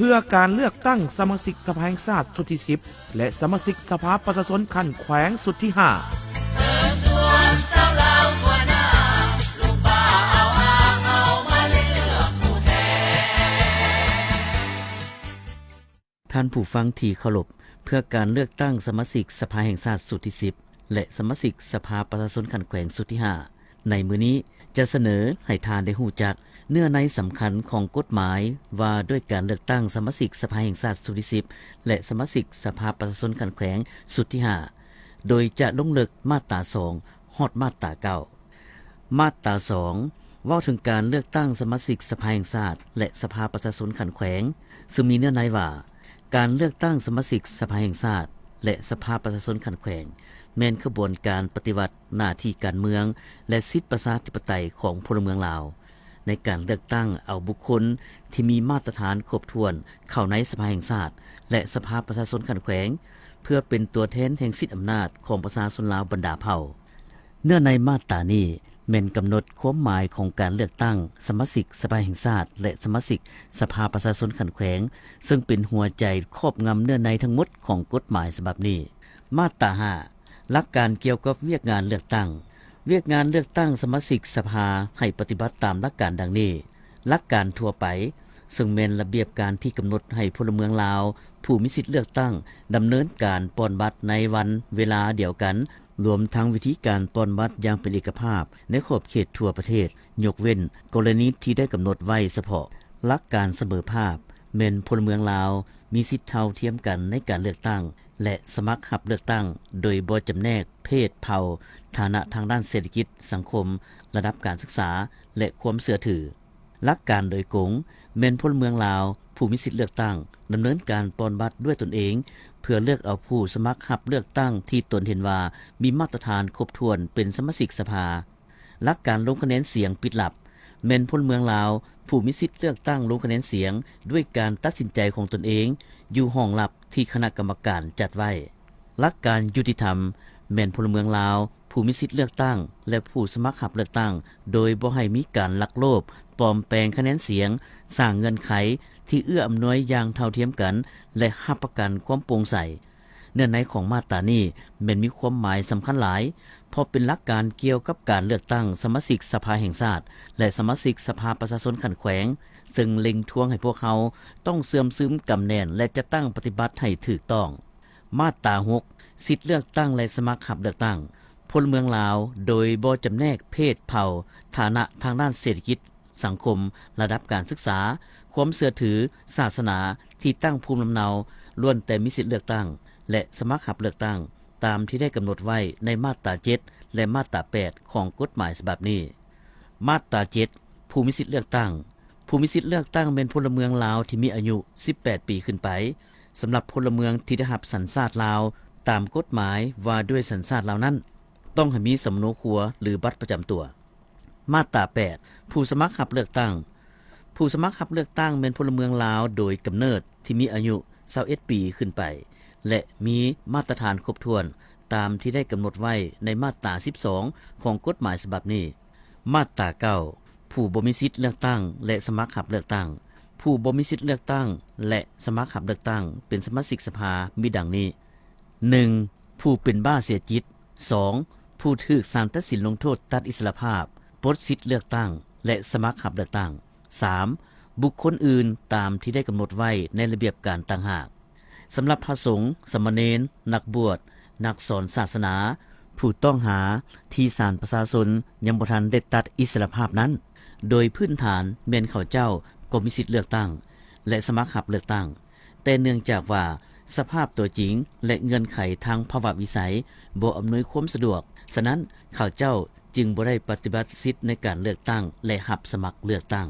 ເພື່ອການເລືອກຕັ້ງສະມາຊິກສະພາແຫ່ງຊາດຊຸດທີສິບ ແລະ ສະມາຊິກສະພາປະຊາຊົນຂັ້ນແຂວງຊຸດທີຫ້າ. ທ່ານຜູ້ຟັງທີ່ເຄົາລົບ, ເພື່ອການເລືອກຕັ້ງສະມາຊິກສະພາແຫ່ງຊາດຊຸດທີສິບ ແລະ ສະມາຊິກສະພາປະຊາຊົນຂັ້ນແຂວງຊຸດທີຫ້າ ໃນມື້ນີ້ຈະສະເໜີໃຫ້ທ່ານໄດ້ຮູ້ຈັກເນື້ອໃນສຳຄັນຂອງກົດໝາຍວ່າດ້ວຍການເລືອກຕັ້ງສະມາຊິກສະພາແຫ່ງຊາດຊຸດທີສິບ ແລະ ສະມາຊິກສະພາປະຊາຊົນຂັ້ນແຂວງຊຸດທີຫ້າ ໂດຍຈະລົງເລິກມາດຕາສອງ ຮອດມາດຕາເກົ້າ. ມາດຕາສອງ ເວົ້າເຖິງການເລືອກຕັ້ງສະມາຊິກສະພາແຫ່ງຊາດ ແລະ ສະພາປະຊາຊົນຂັ້ນແຂວງ, ຊຶ່ງມີເນື້ອໃນວ່າ ການເລືອກຕັ້ງສະມາຊິກສະພາແຫ່ງຊາດ ແລະ ສະພາປະຊາຊົນຂັ້ນແຂວງ ແມ່ນຂະບວນການປະຕິວັດໜ້າທີ່ການເມືອງ ແລະ ສິດປະຊາທິປະໄຕຂອງພົນລະເມືອງລາວ ໃນການເລືອກຕັ້ງເອົາບຸກຄົນທີ່ມີມາດຕະຖານຄົບຖ້ວນເຂົ້າໃນສະພາແຫ່ງຊາດ ແລະ ສະພາປະຊາຊົນຂັ້ນແຂວງ ເພື່ອເປັນຕົວແທນແຫ່ງສິດອຳນາດຂອງປະຊາຊົນລາວບັນດາເຜົ່າ. ເນື້ອໃນມາດຕານີ້ແມ່ນກຳນົດຄວາມໝາຍຂອງການເລືອກຕັ້ງສະມາຊິກສະພາແຫ່ງຊາດ ແລະ ສະມາຊິກສະພາປະຊາຊົນຂັ້ນແຂວງ, ເຊິ່ງເປັນຫົວໃຈຄອບງຳເນື້ອໃນທັງໝົດຂອງກົດໝາຍສະບັບນີ້. ມາດຕາຫ້າ ຫຼັກການກ່ຽວກັບວຽກງານເລືອກຕັ້ງ. ວຽກງານເລືອກຕັ້ງສະມາຊິກສະພາໃຫ້ປະຕິບັດຕາມຫຼັກການດັ່ງນີ້. ຫຼັກການທົ່ວໄປ, ເຊິ່ງແມ່ນລະບຽບການທີ່ກຳນົດໃຫ້ພົນລະເມືອງລາວຜູ້ມີສິດເລືອກຕັ້ງ ດຳເນີນການປ່ອນບັດໃນວັນເວລາດຽວກັນ, ລວມທັງວິທີການປ່ອນບັດຢ່າງເປັນເອກະພາບໃນຂອບເຂດທົ່ວປະເທດ, ຍົກເວັ້ນກໍລະນີທີ່ໄດ້ກຳນົດໄວ້ສະເພາະ. ຫຼັກການສະເໝີພາບ, ແມ່ນພົນລະເມືອງລາວມີສິດເທົ່າທຽມກັນໃນການເລືອກຕັ້ງ ແລະ ສະໝັກຮັບເລືອກຕັ້ງ ໂດຍບໍ່ຈຳແນກເພດ, ເຜົ່າ, ຖານະທາງດ້ານເສດຖະກິດ, ສັງຄົມ, ລະດັບການສຶກສາ ແລະ ຄວາມເຊື່ອຖື. ຫຼັກການໂດຍກົງ ແມ່ນພົນລະເມືອງລາວຜູ້ມີສິດເລືອກຕັ້ງ ດຳເນີນການປ່ອນບັດດ້ວຍຕົນເອງ ເພື່ອເລືອກເອົາຜູ້ສະໝັກຮັບເລືອກຕັ້ງທີ່ຕົນເຫັນວ່າມີມາດຕະຖານຄົບຖ້ວນເປັນສະມາຊິກສະພາ. ຫຼັກການລົງຄະແນນສຽງປິດລັບ ແມ່ນພົນລະເມືອງລາວຜູ້ມີສິດເລືອກຕັ້ງລົງຄະແນນສຽງດ້ວຍການຕັດສິນໃຈຂອງຕົນເອງ ຢູ່ຫ້ອງລັບທີ່ຄະນະກຳມະການຈັດໄວ້. ຫຼັກການຍຸຕິທຳ ແມ່ນພົນລະເມືອງລາວຜູ້ມີສິດເລືອກຕັ້ງ ແລະ ຜູ້ສະໝັກຮັບເລືອກຕັ້ງ ໂດຍບໍ່ໃຫ້ມີການລັກໂລບປອມແປງຄະແນນສຽງ, ສ້າງເງື່ອນໄຂທີ່ເອື້ອອຳນວຍຢ່າງເທົ່າທຽມກັນ ແລະ ຮັບປະກັນຄວາມໂປ່ງໃສ. ເນື້ອໃນຂອງມາດຕານີ້ແມ່ນມີຄວາມໝາຍສຳຄັນຫຼາຍ, ເພາະເປັນຫຼັກການກ່ຽວກັບການເລືອກຕັ້ງສະມາຊິກສະພາແຫ່ງຊາດ ແລະ ສະມາຊິກສະພາປະຊາຊົນຂັ້ນແຂວງ, ເຊິ່ງເລັ່ງທວງໃຫ້ພວກເຮົາຕ້ອງເຊື່ອມຊຶມ, ກຳແໜ້ນ ແລະ ຈັດຕັ້ງປະຕິບັດໃຫ້ຖືກຕ້ອງ. ມາດຕາຫົກ ສິດເລືອກຕັ້ງ ແລະ ສະໝັກຮັບເລືອກຕັ້ງ. ພົນລະເມືອງລາວ ໂດຍບໍ່ຈຳແນກເພດ, ເຜົ່າ, ຖານະທາງດ້ານເສດຖະກິດ, ສັງຄົມ, ລະດັບການສຶກສາ, ຄວາມເຊື່ອຖື, ສາສະໜາ, ທີ່ຕັ້ງພູມລຳເນົາ ລ້ວນແຕ່ມີສິດເລືອກຕັ້ງ ແລະ ສະໝັກຮັບເລືອກຕັ້ງ ຕາມທີ່ໄດ້ກຳນົດໄວ້ໃນມາດຕາເຈັດ ແລະ ມາດຕາແປດ ຂອງກົດໝາຍສະບັບນີ້. ມາດຕາເຈັດ ຜູ້ມີສິດເລືອກຕັ້ງ. ຜູ້ມີສິດເລືອກຕັ້ງແມ່ນພົນລະເມືອງລາວທີ່ມີອາຍຸສິບແປດປີຂຶ້ນໄປ. ສຳລັບພົນລະເມືອງທີ່ໄດ້ຮັບສັນຊາດລາວຕາມກົດໝາຍວ່າດ້ວຍສັນຊາດລາວນັ້ນ ຕ້ອງໃຫ້ມີສຳເນົາຄົວ ຫຼື ບັດປະຈຳຕົວ. ມາດຕາແປດ ຜູ້ສະໝັກຮັບເລືອກຕັ້ງ. ຜູ້ສະໝັກຮັບເລືອກຕັ້ງແມ່ນພົນລະເມືອງລາວໂດຍກຳເນີດທີ່ມີອາຍຸຊາວເອັດປີຂຶ້ນໄປ ແລະ ມີມາດຕະຖານຄົບຖ້ວນຕາມທີ່ໄດ້ກຳນົດໄວ້ໃນມາດຕາສິບສອງ ຂອງກົດໝາຍສະບັບນີ້. ມາດຕາເກົ້າ ຜູ້ບໍ່ມີສິດເລືອກຕັ້ງ ແລະ ສະໝັກຮັບເລືອກຕັ້ງ. ຜູ້ບໍ່ມີສິດເລືອກຕັ້ງ ແລະ ສະໝັກຮັບເລືອກຕັ້ງເປັນສະມາຊິກສະພາມີດັ່ງນີ້. ໜຶ່ງ ຜູ້ເປັນບ້າເສຍຈິດ. ສອງ ຜູ້ຖືກສານຕັດສິນລົງໂທດຕັດອິດສະຫຼະພາບ, ປົດສິດເລືອກຕັ້ງ ແລະ ສະໝັກຮັບເລືອກຕັ້ງ. ສາມ ບຸກຄົນອື່ນຕາມທີ່ໄດ້ກຳນົດໄວ້ໃນລະບຽບການຕ່າງຫາກ. ສຳລັບພະສົງ, ສາມະເນນ, ນັກບວດ, ນັກສອນສາສະໜາ, ຜູ້ຕ້ອງຫາທີ່ສານປະຊາຊົນຍັງບໍ່ທັນໄດ້ຕັດອິດສະຫຼະພາບນັ້ນ, ໂດຍພື້ນຖານແມ່ນເຂົາເຈົ້າກໍມີສິດເລືອກຕັ້ງ ແລະ ສະໝັກຮັບເລືອກຕັ້ງ. ແຕ່ເນື່ອງຈາກວ່າສະພາບຕົວຈິງ ແລະ ເງື່ອນໄຂທາງພາວະວິໄສບໍ່ອຳນວຍຄວາມສະດວກ, ສະນັ້ນ ເຂົາເຈົ້າຈຶ່ງບໍ່ໄດ້ປະຕິບັດສິດໃນການເລືອກຕັ້ງ ແລະ ຮັບສະໝັກເລືອກຕັ້ງ.